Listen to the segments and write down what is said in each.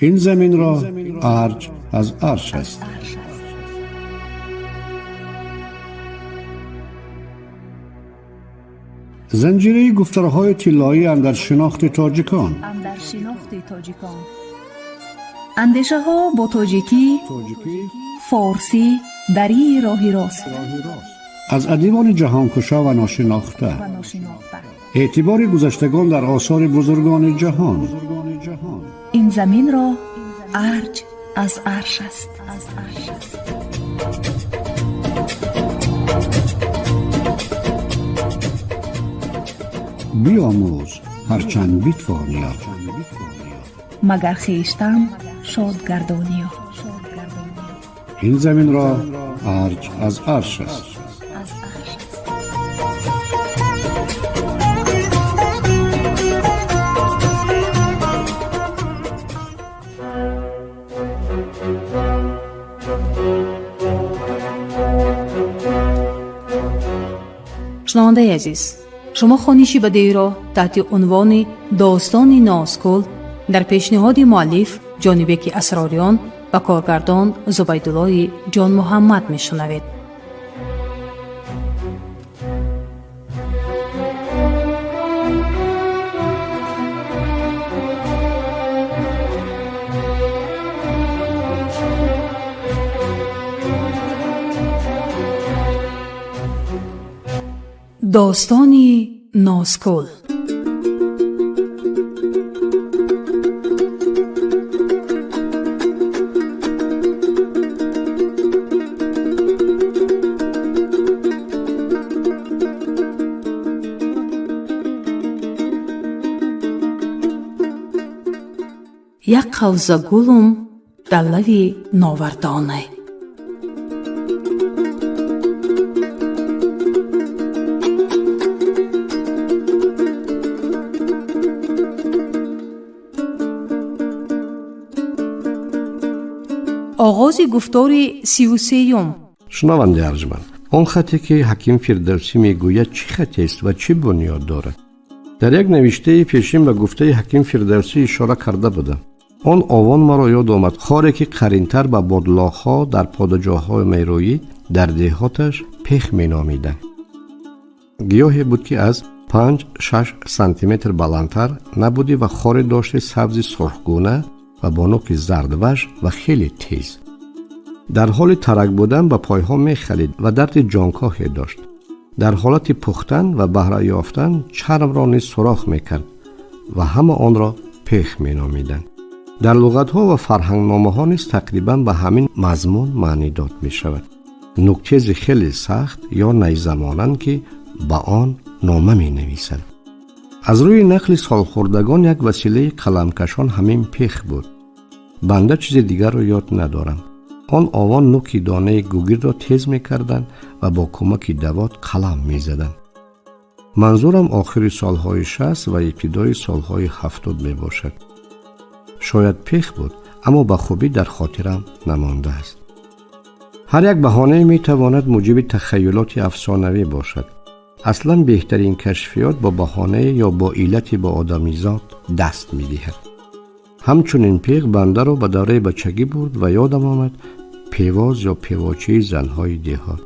Ин заминро арҷ аз арш аст. Занҷираи гуфторҳои тиллоӣ андар шинохти тоҷикон. Андар шинохти тоҷикон. Андешаҳо бо тоҷикӣ, форсӣ, дарии роҳи рост. Аз адибони ҷаҳонкушо ва ношинохта. Ва ношинохта. Эътибори гузаштагон дар осори бузургони ҷаҳон. Ин заминро арҷ аз арш аст. Биомӯз ҳарчанд битвониё. Магар хештан шод гардониё. Ин заминро арҷ аз арш аст. Аз арш аст. Шунавандаи азиз, шумо хониши бадеиро таҳти унвони «Достони Нозкул» дар пешниҳоди муаллиф Ҷонибеки Асрориён ва коргардон Зубайдуллои Ҷонмуҳаммад мешунавед. Достони Нозкул. Як қавза гулум дар лави новардонай. Оғози гуфтори 33-юм. Шунавандаи арҷманд, он хате ки ҳаким Фирдавсӣ мегӯяд, чӣ хатест ва чӣ бунёд дорад? Дар як навиштаи пешин ба гуфтаи ҳаким Фирдавсӣ ишора карда будам. Он овон маро ёд омад: хоре ки қаринтар ба бодлоқҳо дар подаҷоҳҳо мерӯид, дар деҳоташ пех меномиданд. Гиёҳе буд, ки аз 5-6 сантиметр баландтар набудӣ ва хоре дошти сабзи сурхгуна ва бо нуки зардваш ва хеле тез. Дар ҳоли тарак будан ба пойҳо мехалид ва дарди ҷонкоҳе дошт. Дар ҳолати пухтан ва баҳра ёфтан чармро низ сурох мекард ва ҳама онро пех меномиданд. Дар луғатҳо ва фарҳангномаҳо низ тақрибан ба ҳамин мазмун маънидод мешавад: нуктези хеле сахт ё найзамонанд, ки ба он нома менависанд. Аз рӯи нақли солхӯрдагон, як василаи қаламкашон ҳамин пех буд. Банда чизи дигарро ёд надорам. Он овон нуки донаи гугирдро тез мекарданд ва бо кӯмаки давот қалам мезаданд. Манзурам охири солҳои 60 ва ибтидои солҳои 70 мебошад. Шояд пех буд, аммо ба хубӣ дар хотирам намондааст. Ҳар як баҳонае метавонад муҷиби тахаюлоти афсонавӣ бошад. Аслан беҳтарин кашфиёт бо баҳонае ё бо иллате ба одамизод даст медиҳад. Ҳамчунин пех бандаро ба давраи бачагӣ бурд ва ёдам омад певоз ё певочаи занҳои деҳот.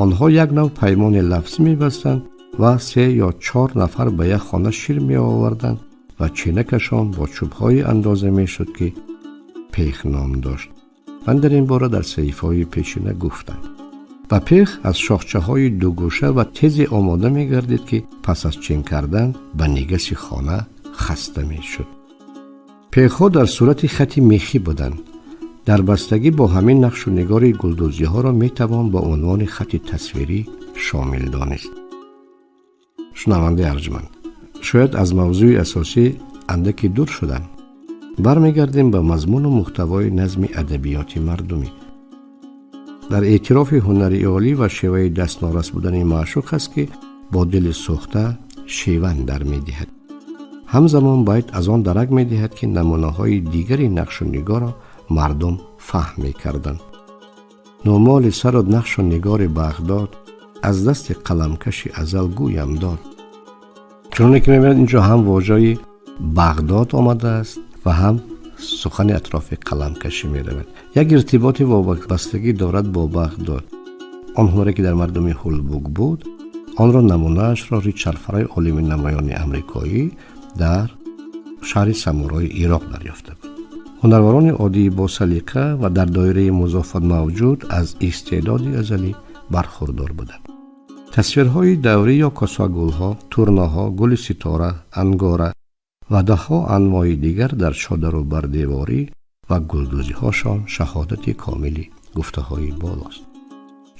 Онҳо як нав паймони лафзӣ мебастанд ва се ё чор нафар ба як хона шир меоварданд ва чинакашон бо чӯбҳое андоза мешуд, ки пех ном дошт. Ман дар ин бора дар саҳифаҳои пешина гуфтам. Ва пех аз шохчаҳои дугӯша ва тезе омода мегардид, ки пас аз чин кардан ба нигаси хона хаста мешуд. Пехҳо дар сурати хати мехӣ буданд. Дар бастагӣ бо ҳамин нақшу нигори гулдӯзиҳоро метавон ба унвони хати тасвирӣ шомил донист. Шунавандаи арҷманд, шояд аз мавзӯи асосӣ андаке дур шудам. Бармегардем ба мазмуну муҳтавои назми адабиёти мардумӣ. Дар эътирофи ҳунари олӣ ва шеваи дастнорас будани маъшуқ аст, ки бо дили сӯхта шеван дар медиҳад. Ҳамзамон байт аз он дарак медиҳад, ки намунаҳои дигари нақшу нигорро мардум фаҳм мекарданд. Нумоли сару нақшу нигори Бағдод аз дасти қаламкаши азал гӯям дод. Чуноне ки мебинад, инҷо ҳам вожаи Бағдод омадааст ва ҳам Сухани атрофи қаламкашӣ меравад, як иртиботи вобастагӣ дорад бо Бағдод. Он ҳунаре, ки дар мардуми Ҳулбук буд, онро намунаашро Ричард Фрай, олими намоёни амрикоӣ, дар шаҳри Самурои Ироқ дарёфта буд. Ҳунарварони оддии босалиқа ва дар доираи музофот мавҷуд аз истеъдоди азалӣ бархурдор буданд. Тасвирҳои даврӣ ё косагулҳо, турнаҳо, гули ситора, ангора ва даҳҳо анвои дигар дар чодару бардеворӣ ва гулдӯзиҳошон шаҳодати комили гуфтаҳои болост.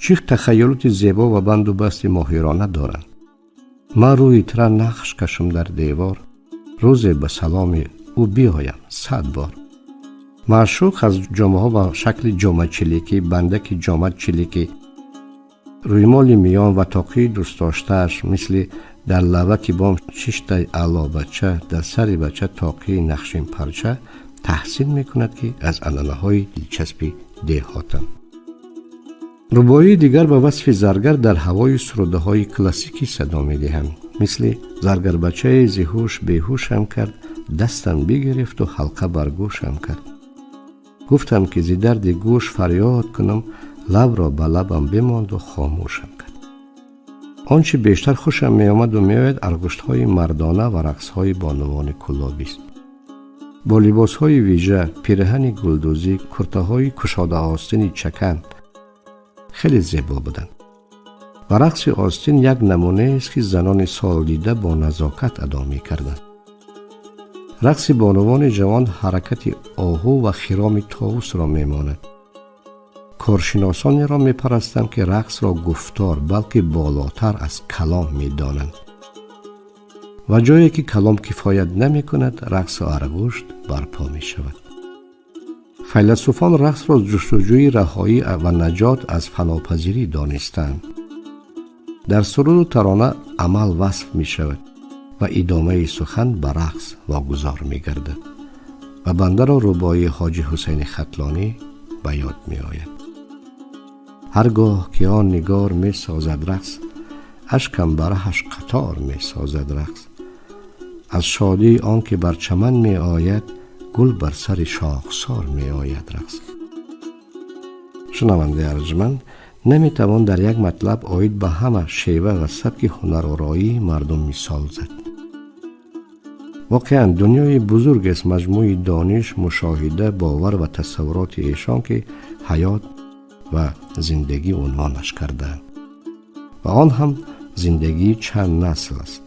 Чӣ тахайюлоти зебо ва банду басти моҳирона доранд! Ман рӯи тира нақш кашам дар девор, рӯзе ба саломи ӯ биёям 100 бор. Маъшуқ аз ҷомаҳо ба шакли ҷомачиликӣ, бандаки ҷомачиликӣ, рӯймоли миён ва тоқии дӯстдоштааш, мисли дар лаваки бом шиштай аълобача, дар сари бача тоқии нақшинпарча, таҳсин мекунад, ки аз анъанаҳои дилчаспи деҳотанд. Рубоии дигар ба васфи заргар дар ҳавои сурудаҳои классикӣ садо медиҳанд, мисли заргарбачаи зиҳуш беҳушам кард, дастам бигирифту ҳалқа бар гӯшам кард. Гуфтам, ки зи дарди гӯш фарёд кунам, лабро ба лабам бимонду хомӯшам кард. Он чӣ бештар хушам меомаду меояд, аргуштҳои мардона ва рақсҳои бонувони куллобист. Бо либосҳои вижа, пираҳани гулдӯзӣ, куртаҳои кушодаостини чакан хеле зебо буданд. Ва рақси остин як намунаест, ки занони солдида бо назокат адо мекарданд. Рақси бонувони ҷавон ҳаракати оҳу ва хироми товусро мемонад. Коршиносонеро мепарастам, ки рақсро гуфтор, балки болотар аз калом медонанд. Ва ҷое ки калом кифоят намекунад, рақсу аргушт барпо мешавад. Файласуфон рақсро ҷустуҷӯи раҳоӣ ва наҷот аз фанопазирӣ донистаанд. Дар суруду тарона амал васф мешавад ва идомаи сухан ба рақс вогузор мегардад. Ва бандаро рубоии Ҳоҷи Ҳусайни Хатлонӣ ба ёд меояд. Ҳар гоҳ ки он нигор месозад рақс, ашкам ба раҳаш қатор месозад рақс. Аз шодии он ки бар чаман меояд, гул бар сари шохсор меояд рақс. Шунавандаи арҷманд, наметавон дар як матлаб оид ба ҳама шева ва сабки ҳунаророии мардум мисол зад. Воқеан, дунёи бузургест маҷмӯи дониш, мушоҳида, бовар ва тасаввуроти эшон, ки ҳаёт ва зиндагӣ унвонаш кардаанд. Ва он ҳам зиндагии чанд насл аст.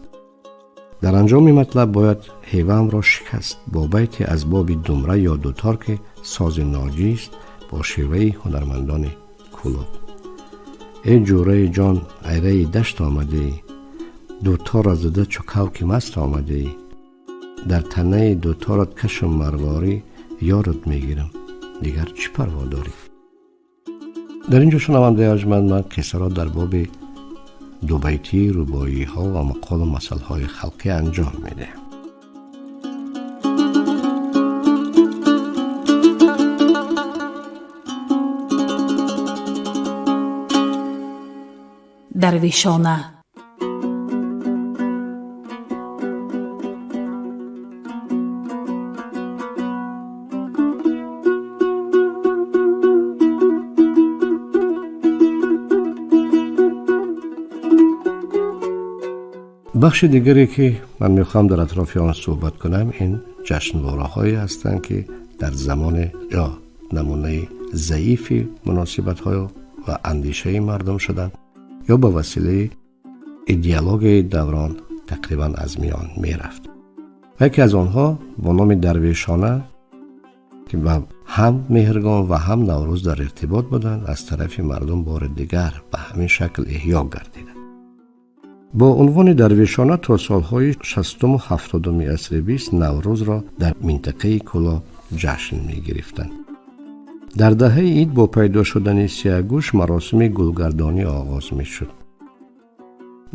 Дар анҷоми матлаб бояд ҳеваамро шикаст бо байте аз боби думра ё дутор, ки сози ноҷист бо шеваи ҳунармандони Кӯлоб. Эй ҷӯраи ҷон, айраи дашт омадеӣ, дуторро зада чу кавки маст омадеӣ. Дар танаи дуторат кашум марворӣ, ёрат мегирам, дигар чӣ парво дорӣ? Дар ин ҷо, шунавандаи арҷманд, ман қиссаро дар боби дубайтӣ, рубоиҳо ва мақолу масъалҳои халқӣ анҷом медиҳам. Дарвешона. Бахши дигаре, ки ман мехоҳам дар атрофи он суҳбат кунам, ин ҷашнвораҳое ҳастанд, ки дар замоне ё намунаи заифи муносибатҳо ва андешаи мардум шуданд ё ба василаи идеологияи даврон тақрибан аз миён мерафт. Ва яке аз онҳо бо номи дарвешона, ки ба ҳам Меҳргон ва ҳам Наврӯз дар иртибот буданд, аз тарафи мардум бори дигар ба ҳамин шакл эҳё гардиданд. Бо унвони дарвешона то солҳои шастуму ҳафтодуми асри бист Наврӯзро дар минтақаи Кӯлоб ҷашн мегирифтанд. Дар даҳаи ид бо пайдо шудани сияҳгӯш маросими гулгардонӣ оғоз мешуд.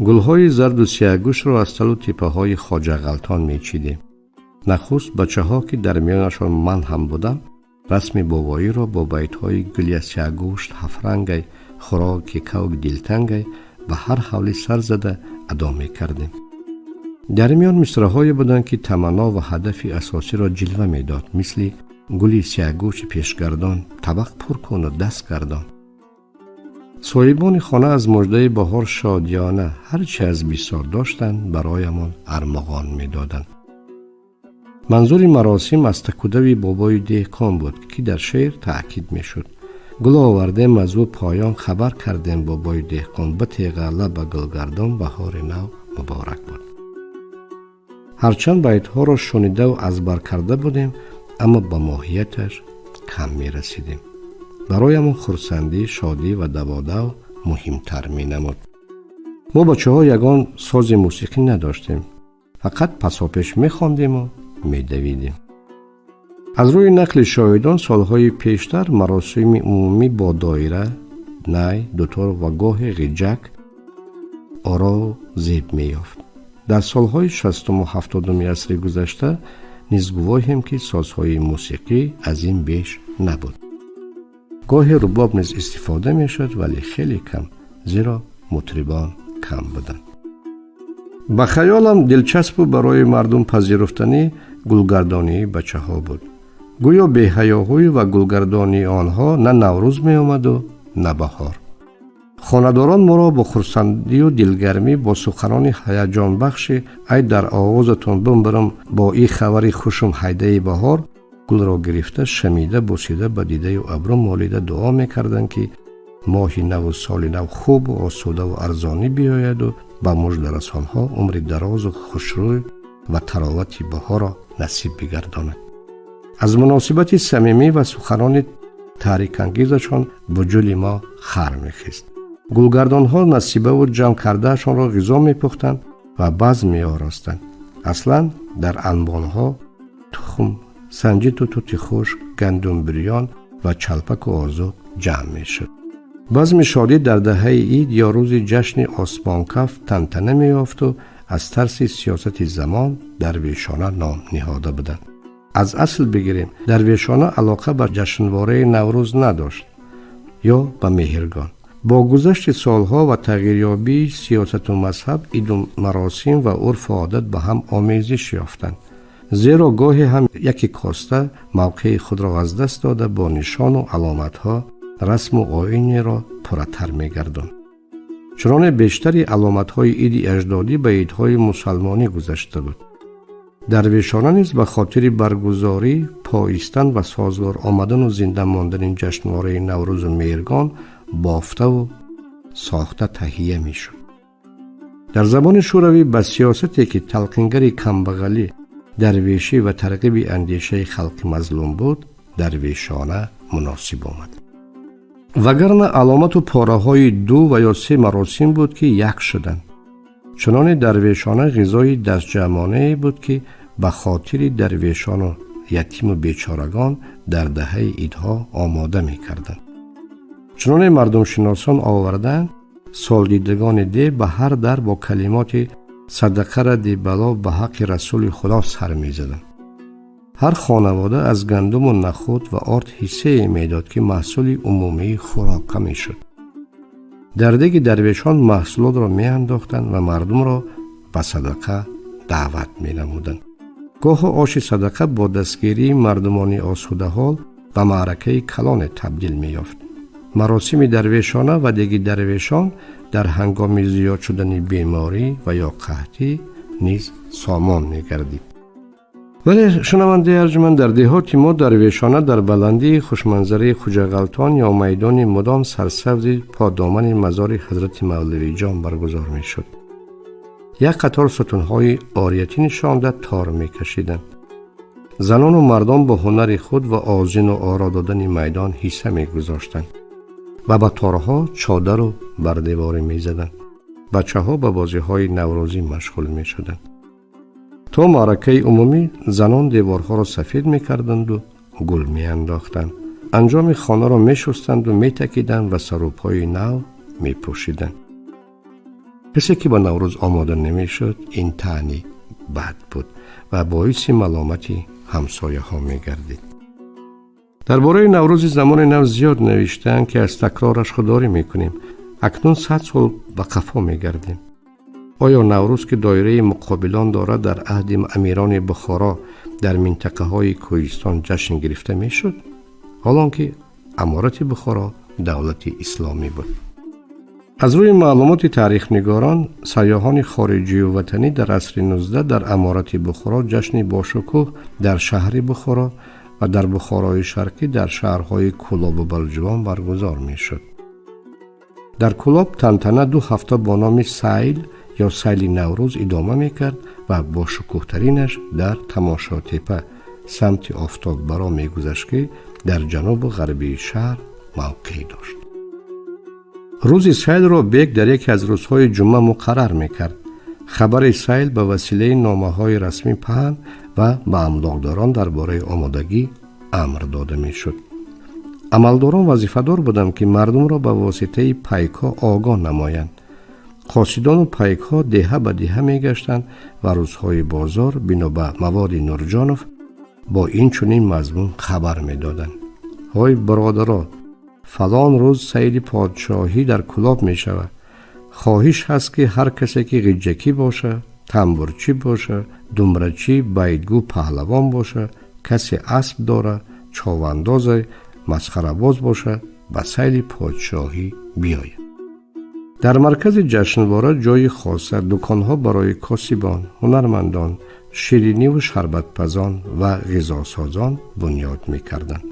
Гулҳои зарду сияҳгӯшро аз талу типпаҳои Хоҷағалтон мечидем. Нахуст бачаҳо, ки дар миёнашон ман ҳам будам, расми бобоиро бо байтҳои гулия сияҳгӯшт ҳафрангай, хӯроки кавк дилтангай ба ҳар ҳавлӣ сар зада адо мекардем. Дар миён мисраҳое буданд, ки таманно ва ҳадафи асосиро ҷилва медод, мисли Гули сияҳгӯши пешгардон, табақ пур куну даст гардон. Соҳибони хона аз муждаи баҳор шодиёна ҳар чи аз бисор доштанд, бароямон армуғон медоданд. Манзури маросим аз такудави бобои деҳқон буд, ки дар шеър таъкид мешуд. Гул овардем, аз ӯ поён хабар кардем, бобои деҳқон битеға ба гулгардон, баҳори нав муборак буд. Ҳарчанд байтҳоро шунидаву аз бар карда будем, аммо ба моҳияташ кам мерасидем. Бароямон хурсандӣ, шодӣ ва даводав муҳимтар менамуд. Мо бачаҳо ягон сози мусиқӣ надоштем, фақат пасопеш мехондему медавидем. Аз рӯи нақли шоҳидон, солҳои пештар маросими умумӣ бо доира, най, дутор ва гоҳе ғиҷак орову зеб меёфт. Дар солҳои шастуму ҳафтодуми асри гузашта низ гувоҳем, ки созҳои мусиқӣ аз ин беш набуд. Гоҳе рубоб низ истифода мешуд, вале хеле кам, зеро мутрибон кам буданд. Ба хаёлам, дилчаспу барои мардум пазируфтанӣ гулгардонии бачаҳо буд. Гӯё беҳаёҳӯй ва гулгардонии онҳо на Наврӯз меомаду, на баҳор. Хонадорон моро бо хурсандию дилгармӣ, бо суханони ҳаяҷонбахши «Ай дар овозатон бимбирам, бо и хабари хушум, ҳайдаи баҳор», гулро гирифта, шамида, бусида, ба дидаю абрӯ молида дуо мекарданд, ки моҳи наву соли нав хубу осудаву арзонӣ биёяду ба муждарасонҳо умри дарозу хушрӯй ва таровати баҳорро насиб бигардонад. Аз муносибати самимӣ ва суханони таҳрикангезашон буҷули мо хар мехист. Гулгардонҳо насибаву ҷамъ кардаашонро ғизо мепухтанд ва базм меоростанд. Аслан дар анбонҳо тухм, санҷиту тути хушк, гандумбирён ва чалпаку озуқ ҷамъ мешуд. Базми шодӣ дар даҳаи ид ё рӯзи ҷашни осмонкаф тантана меёфту аз тарси сиёсати замон дарвешона ном ниҳода буданд. Аз асл бигирем, дарвешона алоқа ба ҷашнвораи Наврӯз надошт ё ба Меҳргон. Бо гузашти солҳо ва тағйирёбии сиёсату мазҳаб, иду маросим ва урфу одат ба ҳам омезиш ёфтанд, зеро гоҳе ҳам яке коста мавқеи худро аз даст дода, бо нишону аломатҳо расму оинеро пурратар мегардонд. Чуноне бештари аломатҳои иди аҷдодӣ ба идҳои мусалмонӣ гузашта буд. Дарвешона низ ба хотири баргузорӣ, поистан ва созгор омадану зинда мондани ҷашнвораи Наврӯзу Меҳргон бофтаву сохта таҳия мешуд. Дар замони Шӯравӣ ба сиёсате, ки талқингари камбағалӣ, дарвешӣ ва тарғиби андешаи халқи мазлум буд, дарвешона муносиб омад. Вагарна аломату пораҳои ду ва ё се маросим буд, ки як шуданд. Чуноне дарвешона ғизои дастҷамъонае буд, ки ба хотири дарвешону ятиму бечорагон дар даҳаи идҳо омода мекарданд. Чуноне мардумшиносон овардаанд, солдидагони деҳ ба ҳар дар бо калимоти «Садақа радди бало, ба ҳаққи расули Худо» сар мезаданд. Ҳар хонавода аз гандуму нахӯд ва орд ҳиссае медод, ки маҳсули умумии хӯрока мешуд. Дар деги дарвешон маҳсулотро меандохтанд ва мардумро ба садақа даъват менамуданд. Гоҳо оши садақа бо дастгирии мардумони осудаҳол ба маъракаи калоне табдил меёфт. Маросими дарвешона ва деги дарвешон дар ҳангоми зиёд шудани беморӣ ва ё қаҳтӣ низ сомон мегардид. Вале, шунавандаи арҷуманд, дар деҳоти мо дарвешона дар баландии хушманзараи Хуҷағалтон ё майдони мудом сарсабзи подомани мазори ҳазрати Мавлавиҷон баргузор мешуд. Як қатор сутунҳои ориятӣ нишонда, тор мекашиданд. Занону мардон бо ҳунари худ ва озину оро додани майдон ҳисса мегузоштанд ва ба торҳо чодару бардеворӣ мезаданд. Бачаҳо ба бозиҳои наврӯзӣ машғул мешуданд. То маъракаи умумӣ занон деворҳоро сафед мекарданду гул меандохтанд, анҷоми хонаро мешустанду метакиданд ва сарупои нав мепӯшиданд. Касе ки ба Наврӯз омода намешуд, ин таъни бад буд ва боиси маломати ҳамсояҳо мегардид. Дар бораи Наврӯзи замони нав зиёд навиштаанд, ки аз такрораш худдорӣ мекунем. Акнун 100 сол ба қафо мегардем. Оё Наврӯз, ки доираи муқобилон дорад, дар аҳди амирони Бухоро дар минтақаҳои кӯҳистон ҷашн гирифта мешуд, ҳолон ки Аморати Бухоро давлати исломӣ буд? Аз рӯи маълумоти таърихнигорон, сайёҳони хориҷию ватанӣ, дар асри 19 дар Аморати Бухоро ҷашни бошукӯҳ дар шаҳри Бухоро ва дар Бухорои Шарқӣ, дар шаҳрҳои Кӯлобу Балҷувон баргузор мешуд. Дар Кӯлоб тантана 2 ҳафта бо номи сайл ё сайли Наврӯз идома мекард ва бошукӯҳтаринаш дар Тамошотепа, самти Офтоббаро мегузашт, ки дар ҷанубу ғарбии шаҳр мавқеъ дошт. Рӯзи сайлро бек дар яке аз рӯзҳои ҷумъа муқаррар мекард. Хабари сайл ба василаи номаҳои расмӣ паҳн ва ба амлокдорон дар бораи омодагӣ амр дода мешуд. Амалдорон вазифадор буданд, ки мардумро ба воситаи пайкҳо огоҳ намоянд. Қосидону пайкҳо деҳа ба деҳа мегаштанд ва рӯзҳои бозор бино ба маводи Нурҷонов бо ин чунин мазмун хабар медоданд: «Ҳой, бародаро, фалон рӯз сайли подшоҳӣ дар Кӯлоб мешавад. Хоҳиш ҳаст, ки ҳар касе ки ғиҷҷакӣ боша, тамбурчӣ боша, думрачӣ, байтгӯ, паҳлавон боша, касе асп дора, човандозе, масхарабоз боша, ба сайли подшоҳӣ биёяд». Дар маркази ҷашнвора ҷои хоса, дуконҳо барои косибон, ҳунармандон, шириниву шарбатпазон ва ғизосозон бунёд мекарданд.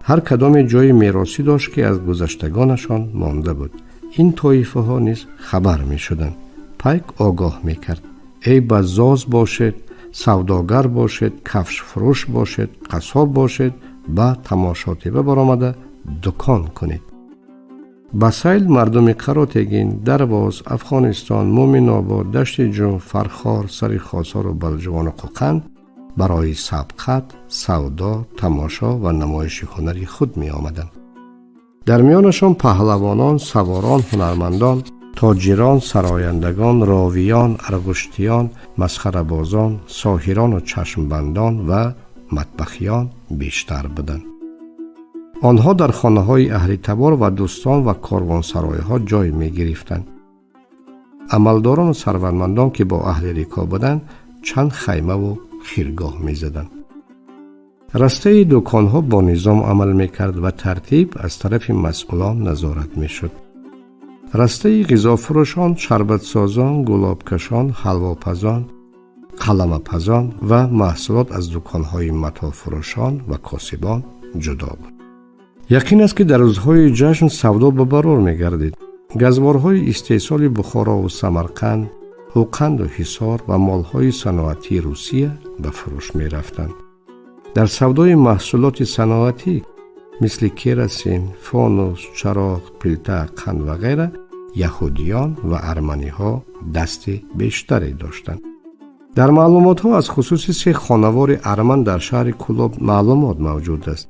Ҳар кадоме ҷои меросӣ дошт, ки аз гузаштагонашон монда буд. Ин тоифаҳо низ хабар мешуданд. Пайк огоҳ мекард: «Эй баззоз бошед, савдогар бошед, кафшфурӯш бошед, қассоб бошед, ба Тамошотеба баромада дукон кунед». Ба сайл мардуми Қаротегин, Дарвоз, Афғонистон, Муъминобод, Дашти Ҷум, Фархор, Сари Хосору Балҷувону Қӯқанд барои сабқат, савдо, тамошо ва намоиши ҳунари худ меомаданд. Дар миёнашон паҳлавонон, саворон, ҳунармандон, тоҷирон, сарояндагон, ровиён, арғуштиён, масхарабозон, соҳирону чашмбандон ва матбахиён бештар буданд. Онҳо дар хонаҳои аҳли табор ва дӯстон ва корвонсароиҳо ҷой мегирифтанд. Амалдорону сарватмандон, ки бо аҳли рикоб буданд, чанд хаймаву хиргоҳ мезаданд. Растаи дуконҳо бо низом амал мекард ва тартиб аз тарафи масъулон назорат мешуд. Растаи ғизофурӯшон, шарбатсозон, гулобкашон, ҳалвопазон, қаламапазон ва маҳсулот аз дуконҳои матоъфурӯшон ва косибон ҷудо буд. Яқин аст, ки дар рӯзҳои ҷашн савдо ба барор мегардид. Газворҳои истеҳсоли Бухорову Самарқанд, Ҳуқанду Ҳисор ва молҳои саноатии Русия ба фурӯш мерафтанд. Дар савдои маҳсулоти саноатӣ, мисли керосин, фонус, чароғ, пилта, қанд ва ғайра, яҳудиён ва арманиҳо дасти бештаре доштанд. Дар маълумотҳо аз хусуси се хонавори арман дар шаҳри Кӯлоб маълумот мавҷуд аст.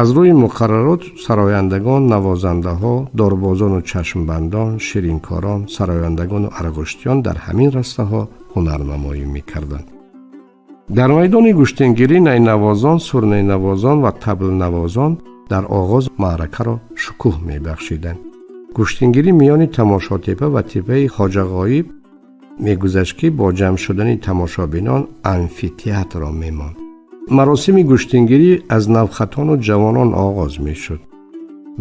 Аз рӯи муқаррарот, сарояндагон, навозандаҳо, дорбозону чашмбандон, ширинкорон, сарояндагону арғуштиён дар ҳамин растаҳо ҳунарнамоӣ мекарданд. Дар майдони гӯштингирӣ найнавозон, сурнайнавозон ва таблнавозон дар оғоз маъракаро шукӯҳ мебахшиданд. Гӯштингирӣ миёни Тамошотепа ва теппаи Хоҷағоиб мегузашт, ки бо ҷамъ шудани тамошобинон амфитеатрро мемонд. Маросими гӯштингирӣ аз навхатону ҷавонон оғоз мешуд,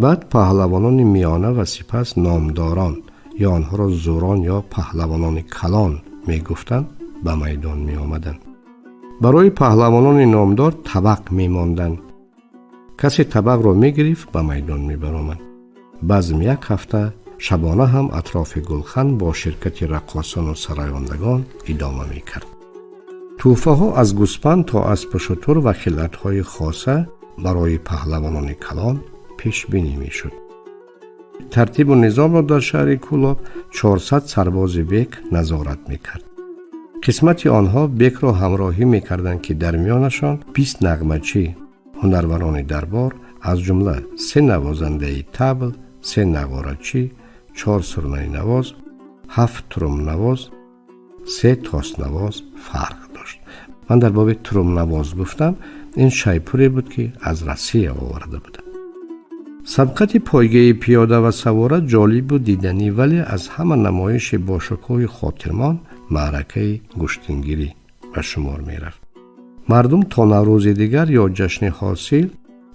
баъд паҳлавонони миёна ва сипас номдорон, ё онҳоро зӯрон ё паҳлавонони калон мегуфтанд, ба майдон меомаданд. Барои паҳлавонони номдор табақ мемонданд. Касе табақро мегирифт, ба майдон мебаромад. Базм як ҳафта шабона ҳам атрофи гулхан бо ширкати раққосону сарояндагон идома мекард. Тӯҳфаҳо аз гӯспанд то аспу шутур ва хилъатҳои хоса барои паҳлавонони калон пешбинӣ мешуд. Тартибу низомро дар шаҳри Кӯлоб 400 сарбози бек назорат мекард. Қисмати онҳо бекро ҳамроҳӣ мекарданд, ки дар миёнашон 20 нағмачӣ, ҳунарварони дарбор, аз ҷумла се навозандаи табл, се нағорачӣ, чор сурнайнавоз, ҳафт трумнавоз, се тоснавоз фарқ дошт. Ман дар боби трумнавоз гуфтам, ин шайпуре буд, ки аз Россия оварда будам. Сабқати пойгаи пиёда ва савора ҷолибу диданӣ, вале аз ҳама намоиши бошукӯҳи хотирмон Маъракаи гӯштингирӣ ба шумор мерафт. Мардум то Наврӯзи дигар ё ҷашни ҳосил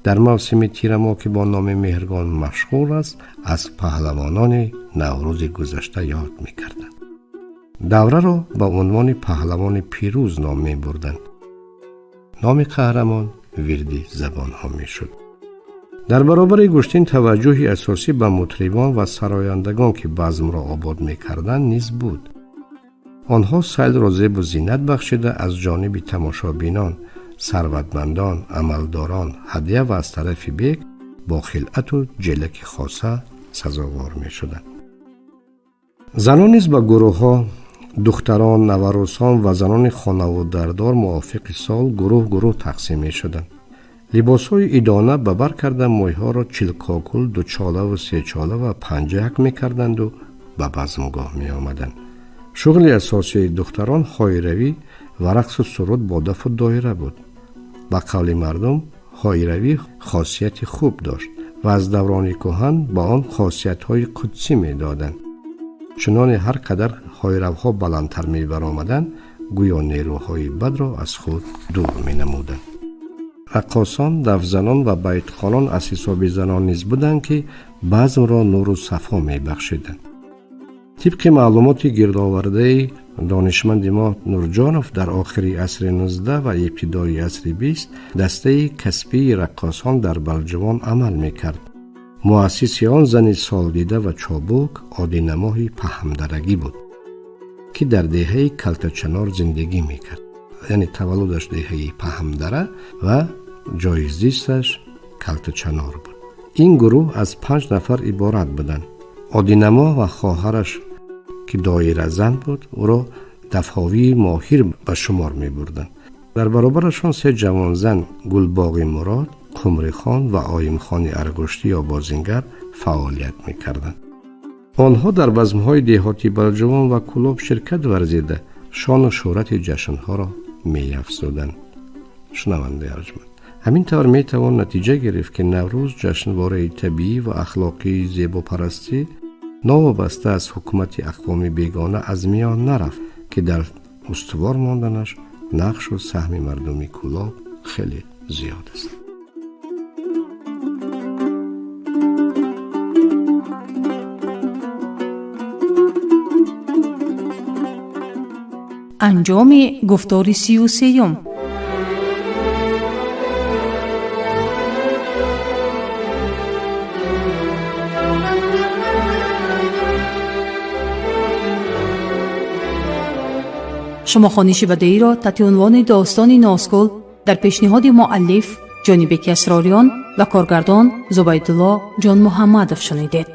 дар мавсими тирамоҳ, ки бо номи Меҳргон машҳур аст, аз паҳлавонони Наврӯзи гузашта ёд мекарданд. Давраро ба унвони паҳлавони пирӯз ном мебурданд. Номи қаҳрамон вирди забонҳо мешуд. Дар баробари гӯштин таваҷҷӯҳи асосӣ ба мутрибон ва сарояндагон, ки базмро обод мекарданд, низ буд. Онҳо сайлро зебу зинат бахшида, аз ҷониби тамошобинон, сарватмандон, амалдорон ҳадя ва аз тарафи бек бо хилъату ҷелаки хоса сазовор мешуданд. Занон низ ба гурӯҳҳо, духтарон, наварусон ва занони хонавудардор, мувофиқи сол гурӯҳ гурӯҳ тақсим мешуданд. Либосҳои идона ба бар карда, мӯйҳоро чилкокул, дучолаву сечола ва панҷак мекарданду ба базмгоҳ меомаданд. Шуғли асосии духтарон ҳоиравӣ ва рақсу суруд бо дафу доира буд. Ба қавли мардум, ҳоиравӣ хосияти хуб дошт ва аз даврони кӯҳан ба он хосиятҳои қудсӣ медоданд. Чуноне ҳар қадар ҳоиравҳо баландтар мебаромаданд, гӯё нерӯҳои бадро аз худ дур менамуданд. Раққосон, дафзанон ва байтхонон аз ҳисоби занон низ буданд, ки базмро нуру сафо мебахшиданд. Тибқи маълумоти гирдовардаи донишманди мо Нурҷонов, дар охири асри 19 ва ибтидои асри 20 дастаи касбии раққосон дар Балҷувон амал мекард. Муассиси он зани солдида ва чобук Одинамоҳи Паҳмдарагӣ буд, ки дар деҳаи Калтачанор зиндагӣ мекард. Яъне таваллудаш деҳаи Паҳмдара ва ҷои зисташ Калтачанор буд. Ин гурӯҳ аз 5 нафар иборат буданд. Одинамо ва хоҳараш, ки доиразан буд, ӯро дафҳовии моҳир ба шумор мебурданд. Дар баробарашон се ҷавонзан, Гулбоғи Мурод, Қумрихон ва Оимхони Аргуштӣ ё бозингар фаъолият мекарданд. Онҳо дар базмҳои деҳоти Балҷувон ва Кӯлоб ширкат варзида, шону шӯҳрати ҷашнҳоро меафзуданд. Шунавандаи арҷманд, ҳамин тавр метавон натиҷа гирифт, ки Наврӯз ҷашнвораи табиӣ ва ахлоқии зебопарастӣ, новобаста аз ҳукумати ақвоми бегона, аз миён нарафт, ки дар устувор монданаш нақшу саҳми мардуми Кӯлоб хеле зиёд аст. Анҷоми гуфтори 33-юм. Шумо хониши бадеиро таҳти унвони «Достони Носкул» дар пешниҳоди муаллиф Ҷонибеки Асрориён ва коргардон Зубайдулло Ҷонмуҳаммадов шунидед.